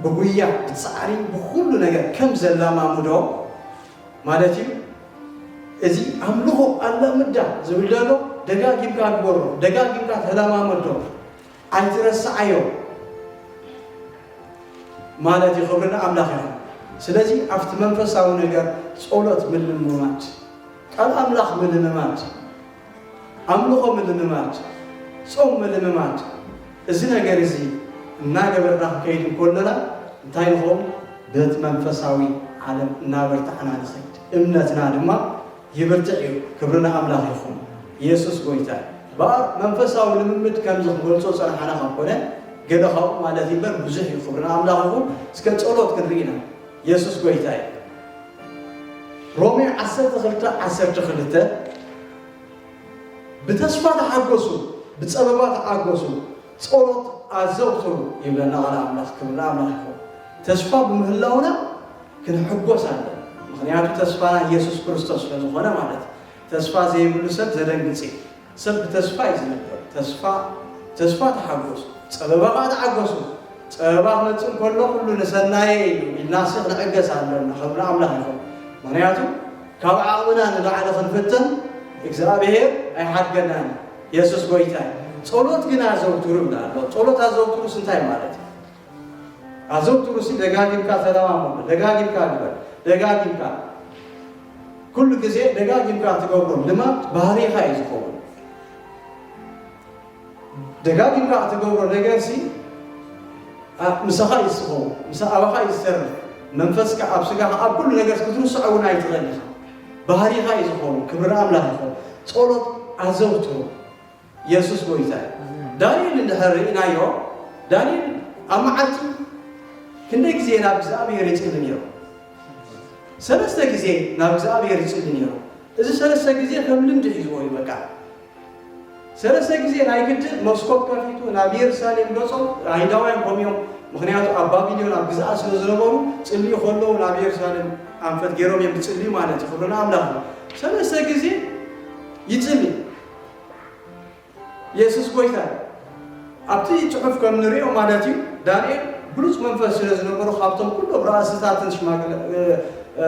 ብጉያ፣ ብጻዕሪ፣ ብኹሉ ነገር ከም ዘለማምዶ ማለት እዩ። እዚ ኣምልኾ ኣለምዳ ዝብል ዘሎ ደጋጊምካ ግበሮ፣ ደጋጊምካ ተለማመዶ፣ ኣይትረስዓዮ ማለት እዩ። ክብሪ ንኣምላኽ ይኹን። ስለዚ ኣብቲ መንፈሳዊ ነገር ጸሎት ምልምማድ፣ ቃል ኣምላኽ ምልምማድ፣ ኣምልኾ ምልምማድ፣ ጾም ምልምማድ፣ እዚ ነገር እዚ እናገበርና ክንከይድ እንከለና እንታይ ንኸውን? በቲ መንፈሳዊ ዓለም እናበርታዕና ንኸይድ፣ እምነትና ድማ ይብርትዕ እዩ። ክብሪ ንኣምላኽ ይኹን። የሱስ ጎይታ እዩ። እምበኣር መንፈሳዊ ልምምድ ከምዚ ክንገልጾ ዝጸናሕና ካብ ኮነ፣ ገለ ካብኡ ማለት እዩ እምበር ብዙሕ እዩ። ክብሪ ንኣምላኽ ይኹን። እስከ ጸሎት ክንርኢ ኢና። የሱስ ጎይታ እዩ። ሮሜ ዓሰርተ ክልተ ዓሰርተ ክልተ፣ ብተስፋ ተሓጎሱ፣ ብጸበባ ተሓጎሱ፣ ጸሎት ኣዘውትሩ ይብለና ቃል ኣምላኽ። ክብሪ ንኣምላኽ ይኹን። ተስፋ ብምህላውና ክንሕጎስ ኣለና። ምኽንያቱ ተስፋና ኢየሱስ ክርስቶስ ስለ ዝኾነ ማለት እዩ። ተስፋ ዘይብሉ ሰብ ዘደንግጽ እዩ። ሰብ ብተስፋ እዩ ዝነብር። ተስፋ፣ ተስፋ ተሓጎሱ፣ ጸበባ ከኣ ተሓጎሱ። ጸበባ ክመጽእ እንከሎ ኩሉ ንሰናየ እዩ ኢልናሲ ክንዕገስ ኣለና። ክብሪ ንኣምላኽ ይኹን። ምኽንያቱ ካብ ዓቕምና ንላዕሊ ክንፍተን እግዚኣብሔር ኣይሓድገናን። የሱስ ጎይታ እዩ። ጸሎት ግን ኣዘውትሩ ይብላ ኣሎ። ጸሎት ኣዘውትሩስ እንታይ ማለት እዩ? ኣዘውትሩሲ ደጋጊምካ ተለማመዶ፣ ደጋጊምካ ግበር፣ ደጋጊምካ። ኩሉ ግዜ ደጋጊምካ ትገብሮ ልማድ ባህሪኻ እዩ ዝኸውን። ደጋጊምካ እትገብሮ ነገርሲ፣ ኣ-፣ ምሳኻ እዩ ዝኸውን፣ ምስ ኣባኻ እዩ ዝሰርሕ። መንፈስካ ኣብ ስጋኻ ኣብ ኩሉ ነገር ክትርስዖ እውን ኣይትኽእል ኢኻ። ባህሪኻ እዩ ዝኸውን። ክብሪ ንኣምላኽ ይኹን። ጸሎት ኣዘውትሩ። የሱስ ጎይታ እዩ። ዳንኤል እንድሕር ርኢናዮ፣ ዳንኤል ኣብ መዓልቲ ክንደይ ግዜ ናብ እግዚኣብሔር ይጽሊ ነይሩ? ሰለስተ ግዜ ናብ እግዚኣብሔር ይጽሊ ነይሩ። እዚ ሰለስተ ግዜ ከም ልምዲ ሒዝዎ እዩ በቃ። ሰለስተ ግዜ ናይ ግድን መስኮት ከፊቱ ናብ የሩሳሌም ገጾም፣ ኣይሁዳውያን ከምኡ እዮም። ምኽንያቱ ኣብ ባቢሎን ኣብ ግዝኣት ስለ ዝነበሩ፣ ጽልዩ ከለዉ ናብ የሩሳሌም ኣንፈት ገይሮም እዮም ዝጽልዩ ማለት እዩ። ክብሪ ንኣምላኽ እዩ። ሰለስተ ግዜ ይጽሊ። የሱስ ጎይታ። ኣብቲ ጽሑፍ ከም ንሪኦ ማለት እዩ፣ ዳንኤል ብሉጽ መንፈስ ስለ ዝነበሮ፣ ካብቶም ኩሎም ራእስታትን ሽማግለ-፣ እ፣ እ፣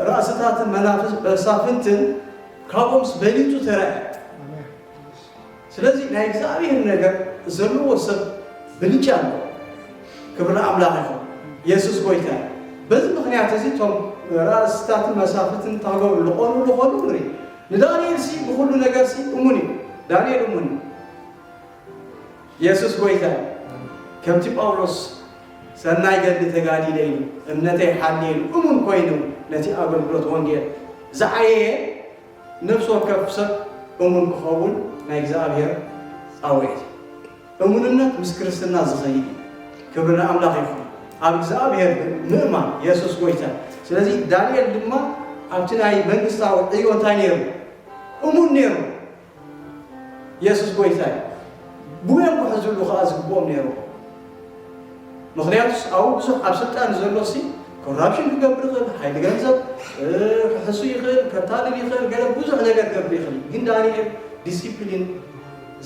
ራእስታትን መናፍስ-፣ መሳፍንትን ካብኦምስ በሊጹ ተረአ። ስለዚ ናይ እግዚኣብሔር ነገር ዘለዎ ሰብ ብልጫ ኣለዎ። ክብሪ ንኣምላኽ ይኹን። የሱስ ጎይታ እዩ። በዚ ምኽንያት እዚ እቶም ራእስታትን መሳፍንትን እንታይ ክገብሩ ዝቐኑ ዝኾኑ ንርኢ። ንዳንኤል ሲ ብኹሉ ነገር ሲ እሙን እዩ። ዳንኤል እሙን እዩ። የሱስ ጎይታ እዩ። ከምቲ ጳውሎስ ሰናይ ገድሊ ተጋዲለ ኢሉ፣ እምነተይ ሓልየ ኢሉ፣ እሙን ኮይኑ ነቲ ኣገልግሎት ወንጌል ዝዓየየ ነፍሲ ወከፍ ሰብ እሙን ክኸውን ናይ እግዚኣብሔር ጻውዒት እዩ። እሙንነት ምስ ክርስትና ዝኸይድ እዩ። ክብሪ ንኣምላኽ ይኹን። ኣብ እግዚኣብሔር ምእማን፣ የሱስ ጎይታ። ስለዚ ዳንኤል ድማ ኣብቲ ናይ መንግስታዊ ዕዮ እንታይ ነይሩ? እሙን ነይሩ። የሱስ ጎይታ እዩ። ብኡ እዮም ክሕዝሉ ከኣ ዝግብኦም ነይሩ። ምኽንያቱስ ኣብኡ ብዙሕ ኣብ ስልጣን ዘሎ ሲ ኮራፕሽን ክገብር ይኽእል፣ ሓይሊ ገንዘብ፣ እ፣ ክሕሱ ይኽእል፣ ከታልል ይኽእል፣ ገለ ብዙሕ ነገር ክገብር ይኽእል። ግን ዳንኤል ዲሲፕሊን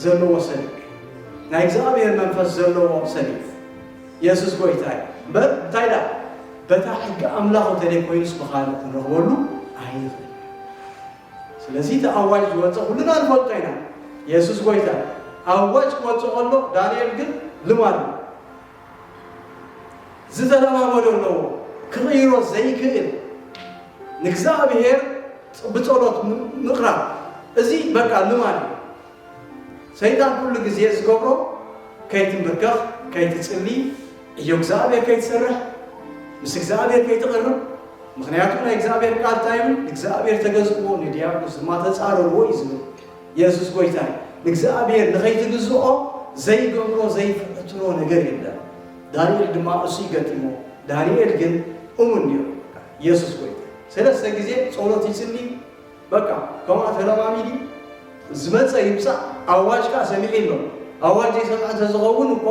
ዘለዎ ሰብ እዩ። ናይ እግዚኣብሔር መንፈስ ዘለዎ ሰብ እዩ። የሱስ ጎይታ እዩ። እምበር እንታይ ደኣ በታ ሕጊ ኣምላኽ እንተደይኮይኑስ ብኻልእ ክንረኽበሉ ኣይንኽእል። ስለዚ እቲ ኣዋጅ ዝወፀ ኩልና ንፈልጦ ኢና። የሱስ ጎይታ። ኣዋጅ ክወፅእ ከሎ ዳንኤል ግን ልማዱ ዝተለማመዶ ኣለዎ። ክቕይሮ ዘይክእል ንእግዚኣብሔር ብጸሎት ም-፣ ምቕራብ። እዚ በቃ ልማድ እዩ። ሰይጣን ኩሉ ግዜ ዝገብሮ ከይትንብርከኽ፣ ከይትጽሊ፣ እዮ እግዚኣብሔር ከይትሰርሕ፣ ምስ እግዚኣብሔር ከይትቕርብ። ምኽንያቱ ናይ እግዚኣብሔር ቃል እንታይ ይብል? ንእግዚኣብሔር ተገዝእዎ፣ ንዲያብሎስ ድማ ተጻረርዎ እዩ ዝብል። የሱስ ጎይታ እዩ። ንእግዚኣብሔር ንኸይትግዝኦ ዘይገብሮ ዘይፍትኖ ነገር የለን። ዳንኤል ድማ እሱ ይገጢሞ። ዳንኤል ግን እሙን ነይሩ። የሱስ ጎይታ ሰለስተ ግዜ ጸሎት ይጽሊ። በቃ ከምኣ ተለማሚዲ ዝመፀ ይምፃእ። ኣዋጅ ከዓ ሰሚዒ ኣሎ። ኣዋጅ ዘይሰምዐ እንተዝኸውን እኮ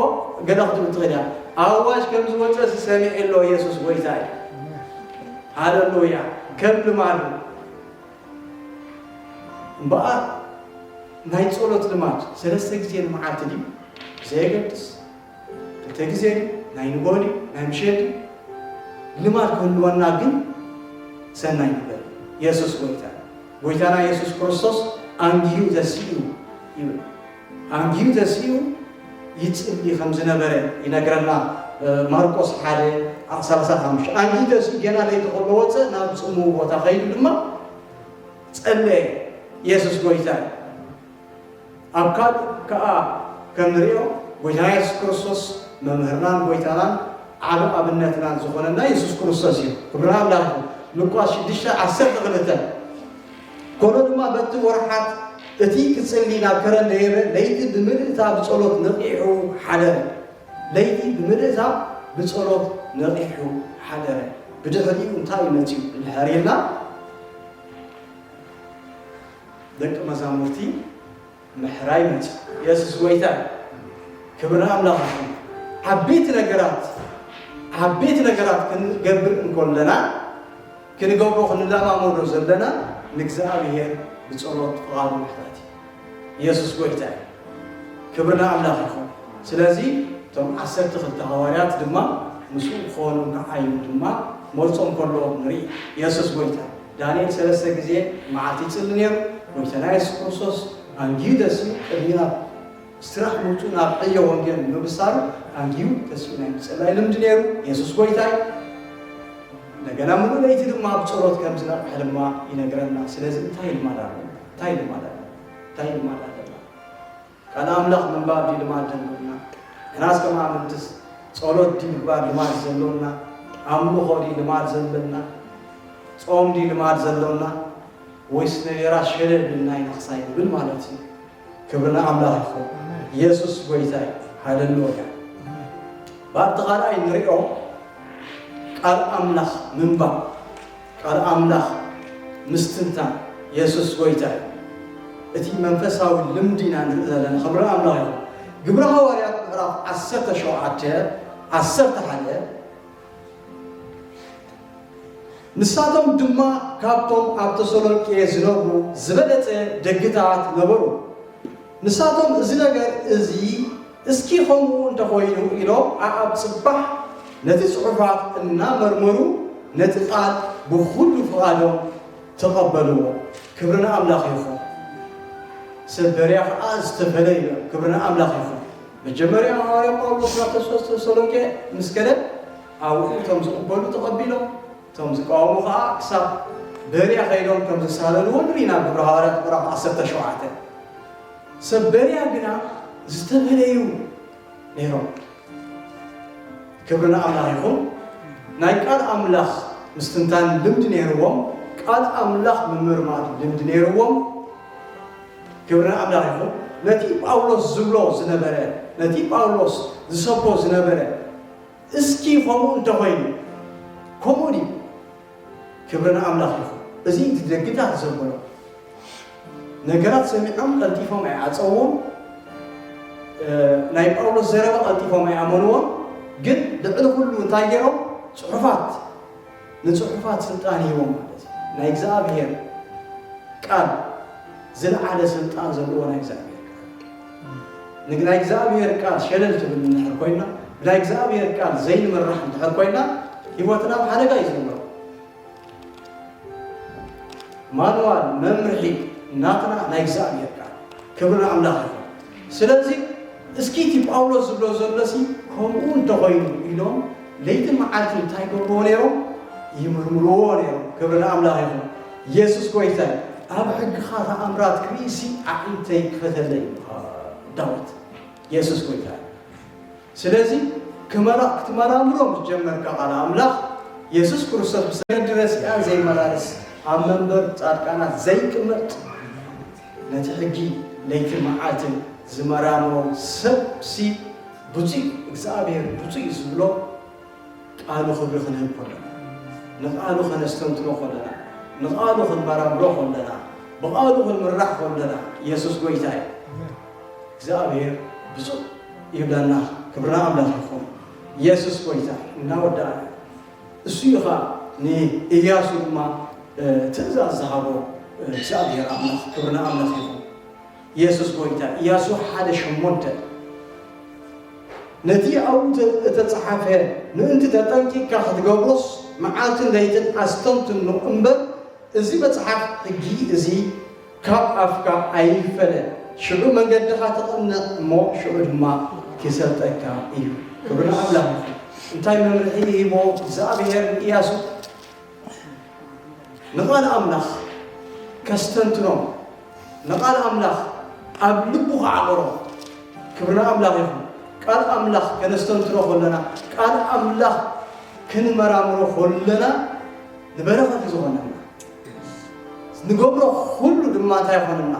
ገለ ክትብል ትኽእል እያ። ኣዋጅ ከም ዝወፀ ሰሚዒ ኣሎ። የሱስ ጎይታ እዩ። ሃለሉያ። ከም ልማዱ እምበኣር ናይ ጸሎት ልማድ ሰለስተ ግዜ ንመዓልቲ ድዩ ዘየገድስ፣ ክልተ ግዜ ድዩ፣ ናይ ንጎሆ ድዩ፣ ናይ ምሸት ድዩ፣ ልማድ ክህልወና ግን ሰናይ ንበል። የሱስ ጎይታ፣ ጎይታና የሱስ ክርስቶስ ኣንጊሁ ተሲኡ ይብል። ኣንጊሁ ተሲኡ ይጽሊ ከም ዝነበረ ይነግረና። ማርቆስ ሓደ ሰላሳ ሓሙሽተ። ኣንጊሁ ተሲኡ ገና ለይቲ ከሎ ወጸ፣ ናብ ጽምው ቦታ ከይዱ ድማ ጸለየ። የሱስ ጎይታ እዩ። ኣብ ካልእ ከኣ ከም ንሪኦ ጎይታና የሱስ ክርስቶስ መምህርናን ጎይታናን ዓቢ ኣብነትናን ዝኾነና የሱስ ክርስቶስ እዩ። ክብሪ ኣምላኽ ይኹን። ሉቃስ ሽዱሽተ ዓሰርተ ክልተ። ኮነ ድማ በቲ ወርሓት እቲ ክጽሊ ናብ ከረን ደየበ፣ ለይቲ ብምልእታ ብጸሎት ነቒሑ ሓደረ። ለይቲ ብምልእታ ብጸሎት ነቒሑ ሓደረ። ብድሕሪኡ እንታይ እዩ መጺኡ? ድሕር ኢልና ደቂ መዛሙርቲ ምሕራይ መጽ የሱስ ጎይታ እዩ። ክብሪ ኣምላኽ ይኹን። ዓበይቲ ነገራት ዓበይቲ ነገራት ክንገብር እንኮለና ክንገብሮ ክንለማመዶ ዘለና ንእግዚኣብሔር ብጸሎት ፍቓዱ ምሕታት እዩ። የሱስ ጎይታ እዩ። ክብሪ ንኣምላኽ ይኹን። ስለዚ እቶም ዓሰርተ ክልተ ሃዋርያት ድማ ምስኡ ክኾኑ ንዓይኑ ድማ መርጾም ከሎ ንርኢ። የሱስ ጎይታ እዩ። ዳንኤል ሰለስተ ግዜ መዓልቲ ይጽሊ ነይሩ። ጎይታና የሱስ ክርስቶስ ኣንጊሁ ተሲኡ ቅድሚ ናብ ስራሕ ምውጽኡ ናብ ዕዮ ወንጌል ምብሳሩ ኣንጊሁ ተሲኡ ናይ ምጽላይ ልምዲ ነይሩ። የሱስ ጎይታ እዩ። እንደገና ምሉእ ለይቲ ድማ ኣብ ጸሎት ከም ዝነቕሐ ድማ ይነግረና። ስለዚ እንታይ ልማድ ኣለና? እንታይ ልማድ ኣለና? እንታይ ልማድ ኣለና? ቃል ኣምላኽ ምንባብ ድዩ ልማድ ዘሎና? ንሕናስ ከም ኣመንትስ ጸሎት ድዩ ምግባር ልማድ ዘሎና? ኣምልኾ ድዩ ልማድ ዘሎና? ጾም ድዩ ልማድ ዘሎና? ወይስ ነገራት ሸለል ኢልና ኢና ክሳይ ንብል ማለት እዩ? ክብሪ ንኣምላኽ ይኹን። የሱስ ጎይታ እዩ። ሃሌሉያ። ብኣቲ ካልኣይ ንሪኦ ቃል ኣምላኽ ምንባብ፣ ቃል ኣምላኽ ምስትንታን። የሱስ ጎይታ እዩ። እቲ መንፈሳዊ ልምዲ ኢና ንርኢ ዘለና። ክብሪ ኣምላኽ ይኹን። ግብሪ ሃዋርያት ምዕራፍ ዓሰርተ ሸውዓተ፣ ዓሰርተ ሓደ። ንሳቶም ድማ ካብቶም ኣብ ተሰሎንቄ ዝነብሩ ዝበለጸ ደግታት ነበሩ። ንሳቶም እዚ ነገር እዚ እስኪ ከምኡ እንተኾይኑ ኢሎም ኣኣብ ጽባሕ ነቲ ጽሑፋት እናመርመሩ ነቲ ቃል ብኹሉ ፍቓዶም ተቐበልዎ። ክብሪ ንኣምላኽ ይኹን። ሰብ በርያ ኸዓ ዝተፈለዩ እዮም። ክብሪ ንኣምላኽ ይኹን። መጀመርያ ሃዋርያ ጳውሎስ ናብ ተሰ-፣ ተሰሎንቄ ምስ ከደ ኣብኡ እቶም ዝቕበሉ ተቐቢሎም፣ እቶም ዝቃወሙ ኸዓ ክሳብ በርያ ከይዶም ከም ዘሳለልዎ ንርኢ ናብ ግብሪ ሃዋርያት ምዕራፍ ዓሰርተ ሸውዓተ። ሰብ በርያ ግና ዝተፈለዩ ነይሮም። ክብሪ ንኣምላኽ ይኹን። ናይ ቃል ኣምላኽ ምስትንታን ልምዲ ነይርዎም። ቃል ኣምላኽ ምምርማር ልምዲ ነይርዎም። ክብሪ ንኣምላኽ ይኹን። ነቲ ጳውሎስ ዝብሎ ዝነበረ፣ ነቲ ጳውሎስ ዝሰብኮ ዝነበረ፣ እስኪ ከምኡ እንተኾይኑ፣ ከምኡ ድዩ? ክብሪ ንኣምላኽ ይኹን። እዚ እቲ ደግታት ዘበሎ ነገራት ሰሚዖም ቀልጢፎም ኣይዓጸዎም። እ፣ ናይ ጳውሎስ ዘረባ ቀልጢፎም ኣይኣመንዎን። ግን ልዕሊ ኩሉ እንታይ ገይሮም? ጽሑፋት፣ ንጽሑፋት ስልጣን ሂቦም ማለት እዩ። ናይ እግዚኣብሔር ቃል ዝለዓለ ስልጣን ዘለዎ ናይ እግዚኣብሔር ቃል። ንግ-፣ ናይ እግዚኣብሔር ቃል ሸለል ትብል እንድሕር ኮይና፣ ብናይ እግዚኣብሔር ቃል ዘይንመራሕ እንድሕር ኮይና፣ ህይወትና ኣብ ሓደጋ እዩ ዝነብሮ። ማንዋል መምርሒ ናትና ናይ እግዚኣብሔር ቃል። ክብሪ ንኣምላኽ ይኹን። ስለዚ እስኪ እቲ ጳውሎስ ዝብሎ ዘሎሲ ከምኡ እንተኾይኑ ኢሎም ለይቲ መዓልቲ እንታይ ገብርዎ ነይሮም? ይምርምርዎ ነይሮም። ክብሪ ንኣምላኽ ይኹን። የሱስ ጎይታ እዩ። ኣብ ሕግኻ ተኣምራት ክርእሲ ኣዒንተይ ክፈተለይ እዩ ዳዊት። የሱስ ጎይታ እዩ። ስለዚ ክመራ ክትመራምሮ ምስ ጀመርካ ቃል ኣምላኽ የሱስ ክርስቶስ ብሰገድ ረሲኣን ዘይመላለስ ኣብ መንበር ጻድቃናት ዘይቅመጥ ነቲ ሕጊ ለይትን መዓልትን ዝመራምሮ ሰብሲ ብፁዕ እግዚኣብሔር ብፁዕ እዩ ዝብሎ ቃሉ ክብሪ ክንህብ ከለና፣ ንቃሉ ከነስተንትኖ ከለና፣ ንቃሉ ክንመራምሮ ከለና፣ ብቃሉ ክንምራሕ ከለና፣ ኢየሱስ ጎይታ እዩ። እግዚኣብሔር ብፁዕ ይብለና። ክብርና ኣምላኽ ይኹን። ኢየሱስ ጎይታ እናወዳእና እሱ እዩ ኸዓ ንኢያሱ ድማ ትእዛዝ ዝሃቦ እግዚኣብሔር ኣምላኽ። ክብርና ኣምላኽ ይኹን። ኢየሱስ ጎይታ። ኢያሱ ሓደ ሸሞንተ ነቲ ኣብኡ እተጸሓፈ ምእንቲ ተጠንቂቕካ ክትገብሮስ መዓልትን ለይትን ኣስተንትኖ እምበር፣ እዚ መጽሓፍ ሕጊ እዚ ካብ ኣፍካ ኣይፈለ፣ ሽዑ መንገድኻ ትቕንዕ እሞ ሽዑ ድማ ክሰልጠካ እዩ። ክብሪ ንኣምላኽ ይኹን። እንታይ መምርሒ ይህቦ እግዚኣብሔር ንኢያሱ? ንቓል ኣምላኽ ከስተንትኖ፣ ንቓል ኣምላኽ ኣብ ልቡ ክዓቕሮ። ክብሪ ንኣምላኽ ይኹን። ቃል ኣምላኽ ከነስተንትኖ ከለና፣ ቃል ኣምላኽ ክንመራምሮ ከለና ንበረኸት እዩ ዝኾነና። ንገብሮ ኩሉ ድማ እንታይ ይኾነና?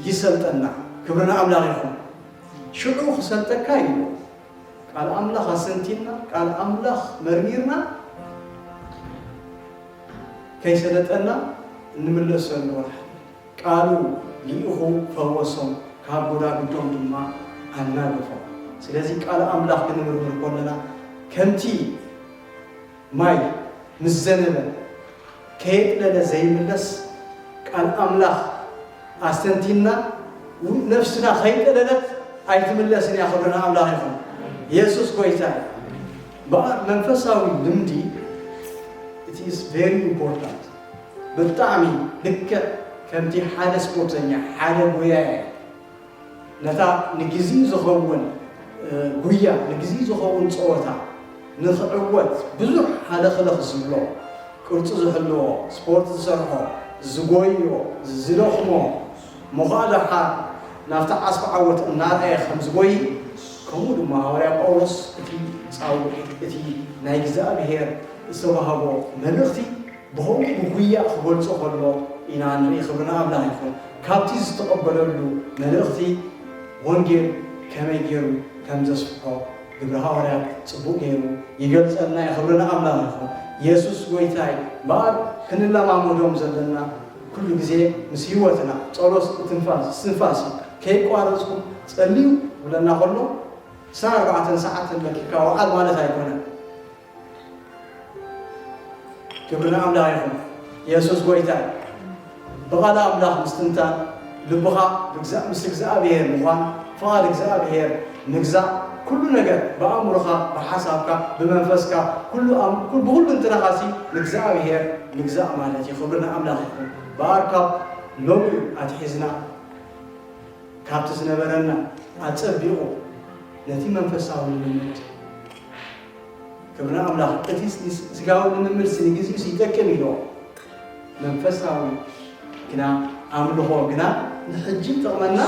ይሰልጠና። ክብሪ ንኣምላኽ ይኹን። ሽዑ ክሰልጠካ እዩ። ቃል ኣምላኽ ኣሰንቲና፣ ቃል ኣምላኽ መርሚርና ከይሰለጠና እንምለሰሉ ወርሒ ቃሉ ልኢኹ ፈወሶም፣ ካብ ጎዳጉዶም ድማ ኣናገፎም። ስለዚ ቃል ኣምላኽ ክንምርምር ከለና ከምቲ ማይ ምስ ዘነበ ከየጥለለ ዘይምለስ፣ ቃል ኣምላኽ ኣስተንቲና ነፍስና ከይጠለለት ኣይትምለስን እያ። ክብሪ ንኣምላኽ ይኹን። የሱስ ጎይታ እዩ። በኣር መንፈሳዊ ልምዲ it is very important። ብጣዕሚ ልክዕ ከምቲ ሓደ ስፖርተኛ፣ ሓደ ጎያየ ነታ ንግዚኡ ዝኸውን ጉያ፣ ንግዚኡ ዝኸውን ጸወታ ንኽዕወት ብዙሕ ሃለኽለኽ ዝብሎ፣ ቅርጹ ዝሕልዎ፣ ስፖርት ዝሰርሖ፣ ዝጎዮ፣ ዝደኽሞ፣ እሞ ኸኣ ደሓር ናብቲ ዓስቢ ዓወት እናርኣየ ከም ዝጎይ፣ ከምኡ ድማ ሃዋርያ ጳውሎስ እቲ ጻውዒት፣ እቲ ናይ እግዚኣብሔር ዝተዋህቦ መልእኽቲ ብኸምኡ ብጉያ ክገልጾ ከሎ ኢና ንርኢ። ክብሪ ንኣምላኽ ይኹን። ካብቲ ዝተቐበለሉ መልእኽቲ ወንጌል ከመይ ገይሩ ከም ዘስፍሖ ግብሪ ሃዋርያት ጽቡቕ ገይሩ ይገልጸልና እዩ። ክብሪ ንኣምላኽ ይኹን። የሱስ ጎይታ እዩ። እምበኣር ክንለማመዶም ዘለና ኩሉ ግዜ ምስ ህይወትና ጸሎት እስትንፋስ፣ እስትንፋስ እዩ። ከየቋረጽኩም ጸልዩ ክብለና ከሎ ዕስራን ኣርባዕተን ሰዓት ለኪካ ወዓል ማለት ኣይኮነን። ክብሪ ንኣምላኽ ይኹን። የሱስ ጎይታ እዩ። ብቓል ኣምላኽ ምስትንታን፣ ልብኻ ብግዛ-፣ ምስ እግዚኣብሔር ምዃን፣ ፍቓድ እግዚኣብሔር ምግዛእ፣ ኩሉ ነገር ብኣእምሮኻ፣ ብሓሳብካ፣ ብመንፈስካ፣ ኩሉ ኣም-፣ ኩ-፣ ብኹሉ እንትናኻሲ ንእግዚኣብሔር ምግዛእ ማለት እዩ። ክብሪ ንኣምላኽ ይኹን። በኣር ካብ ሎሚ ኣትሒዝና ካብቲ ዝነበረና ኣጸቢቑ ነቲ መንፈሳዊ ልምምድ ክብሪ ኣምላኽ። እቲ ስ-፣ ስጋዊ ልምምድ ሲ ንግዚኡ ሲ ይጠቅም ኢሎ። መንፈሳዊ ግና ኣምልኾ ግና ንሕጂ ይጠቕመና።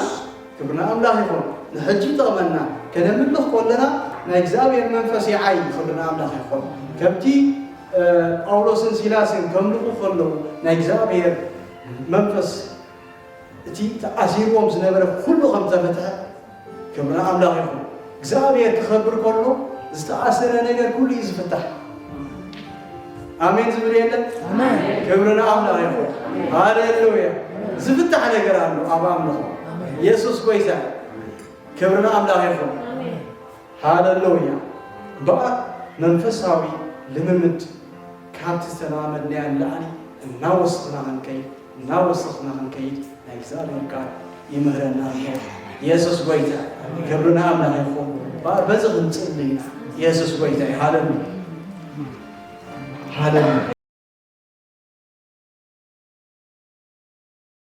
ክብሪ ንኣምላኽ ይኹን። ንሕጂ ይጠቕመና። ከነምልኽ ከለና ናይ እግዚኣብሔር መንፈስ ይዓይ። ክብሪ ንኣምላኽ ይኹን። ከምቲ፣ እ፣ ጳውሎስን ሲላስን ከምልኹ ከለዉ ናይ እግዚኣብሔር መንፈስ እቲ ተኣሲርዎም ዝነበረ ኩሉ ከም ዝተፈትሐ ክብሪ ንኣምላኽ ይኹን። እግዚኣብሔር ክኸብር ከሎ ዝተኣሰረ ነገር ኩሉ እዩ ዝፍታሕ። ኣሜን ዝብል የለን? ኣሜን። ክብሪ ንኣምላኽ ይኹን። ሃሌሉያ። ዝፍታሕ ነገር ኣሎ ኣብ ኣምልኾ። ኣሜን። የሱስ ጎይታ እዩ። ክብሪ ንኣምላኽ ይኹን። ኣሜን። ሃሌሉያ። እምበኣር መንፈሳዊ ልምምድ ካብቲ ዝተለማመድናዮ ንላዕሊ እናወሰኽና ክንከይድ፣ እናወሰኽና ክንከይድ ናይ እግዚኣብሔር ቃል ይምህረና ኣሎ። የሱስ ጎይታ። ክብሪ ንኣምላኽ ይኹን። እምበኣር በዚ ክንጽሊ ኢና። የሱስ ጎይታ እዩ። ሃሌሉያ። ሃሌሉያ።